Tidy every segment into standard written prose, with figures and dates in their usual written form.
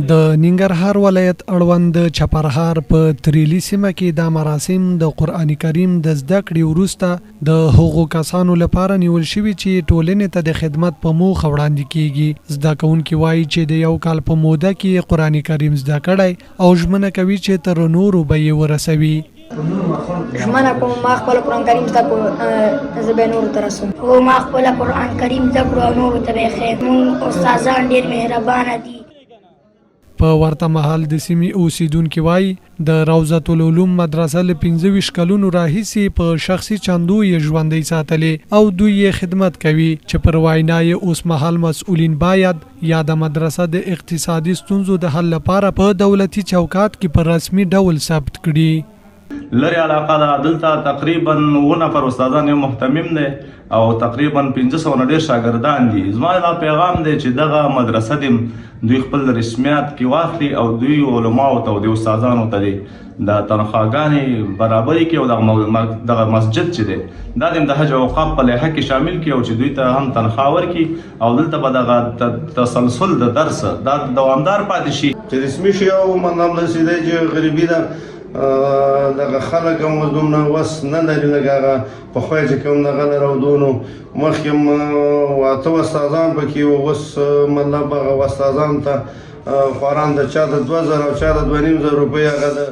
د ننګرهار ولایت اړوند د چپرهار په تریلي سیمه کې دا مراسم د قرآن کریم د زده کړې وروسته د هغو کسانو لپاره نیول شوي چې ټولنې ته د خدمت په موخه وړاندې کېږي. زده کوونکي وايي چې د یو کال په موده کې یې قرآن کریم زده کړی او ژمنه کوي چې تر نورو به یې ورسوي. ژمنه کوم ما خپل قرآن کریم زده کړو، زه به نورو ته رسوم. هو ما خپله قرآن کریم زده کړو او نورو ته به یې ښیم. زموږ استادان ډېر مهربانه دي. په ورته مهال د سیمې اوسېدونکي وايي، د روضة العلوم مدرسه له 25 کلونو راهیسې په شخصي چندو یې ژوندۍ ساتلې او دوی یې خدمت کوي چې پر وینا یې اوسمهال مسؤلین باید یاده مدرسه د اقتصادي ستونزو د حل لپاره په دولتي چوکات کې په رسمي ډول ثبت کړي. لرې علاقه ده، دلته تقریبا اوه نفر استادان، یو مهتمم دی او تقریبا 500 نه ډېر شاګردان دي. زما دا پیغام دی چې دغه مدرسه دې دوی خپل رسمیات کې واخلي او دوی علماو ته او د استادانو ته دې د تنخواګانې برابرې کړي او دغه مسجد چې دی دا دې د حج او اوقاف په لایحه کې شامل کړي او چې دوی ته هم تنخوا ورکړي او دلته به دغه تسلسل د درس دا دوامدار پاتې شي. چې رسمي شي او مطلب داسې دی چې غریبي ده، دغه خلک هم اوس دومره وس نه لري لکه هغه پخوا چې کوم دغه لره او دونو مخکې هم اته استادان پکې وو، اوس مطلب هغه استادان ته خواران ته چا د 2000 او چا د 2500 روپۍ هغه د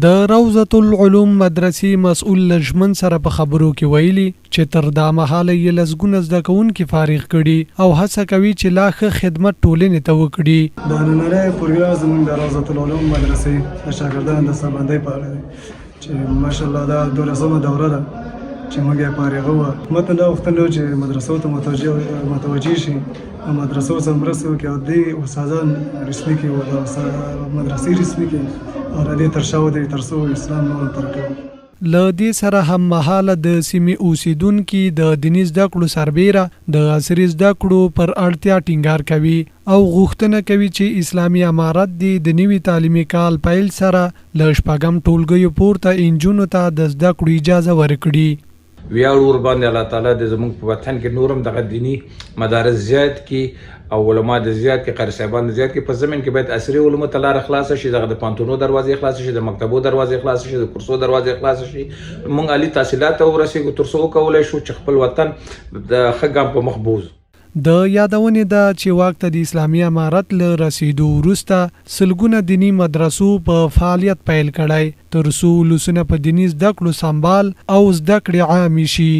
د روضة العلوم مدرسې مسؤل له ژمن سره په خبرو کې ویلي، چې تر دا مهاله یې لسګونه زده کوونکي فارغ کړي او هڅه کوي چې لا ښه خدمت ټولنې ته وکړي. دا نننی پروګرام زموږ د روضة العلوم مدرسې د شاګردانو د سربندۍ په اړه دی چې ماشاءالله دا دولسمه دوره ده چې موږ یې فارغوو. حکومت نه دا غوښتنه لرو چې مدرسو ته متوجه شي او مدرسو سره مرسته وکړي او دې استادان رسمي کړي او د مدرسې رسمي کړي او د دې تر شا ودرېږي تر څو اسلام نور هم ترقي وکړي. له دې سره هممهاله د سیمې اوسېدونکي د دیني زده کړو سربېره د عصري زده کړو پر اړتیا ټینګار کوي او غوښتنه کوي چې اسلامي امارت دې د نوي تعلیمي کال پیل سره له شپږم ټولګیو پورته انجونو ته د زده کړو اجازه ورکړي. ویاړو ورباندې. الله تعالی دې زموږ په وطن کې نور هم دغه دیني مدارس زیات کړي او علما دې زیات کړي، قاري صاحبان دې زیات کړي. په ضمن کې باید عصري علومو ته لاره خلاصه شي، دغه د پوهنتونو دروازې خلاصې شي، د مکتبو دروازې خلاصې شي، د کورسو دروازې خلاصې شي، موږ عالي تحصیلات ته ورسېږو تر څو وکولای شو چې خپل وطن د ښه ګام په مخ بوځو. د یادونې ده چې واک ته د اسلامي امارت له رسېدو وروسته سلګونه دیني مدرسو په فعالیت پیل کړی، تر څو ولسونه په دیني زده کړو سمبال او زده کړې عامې شي.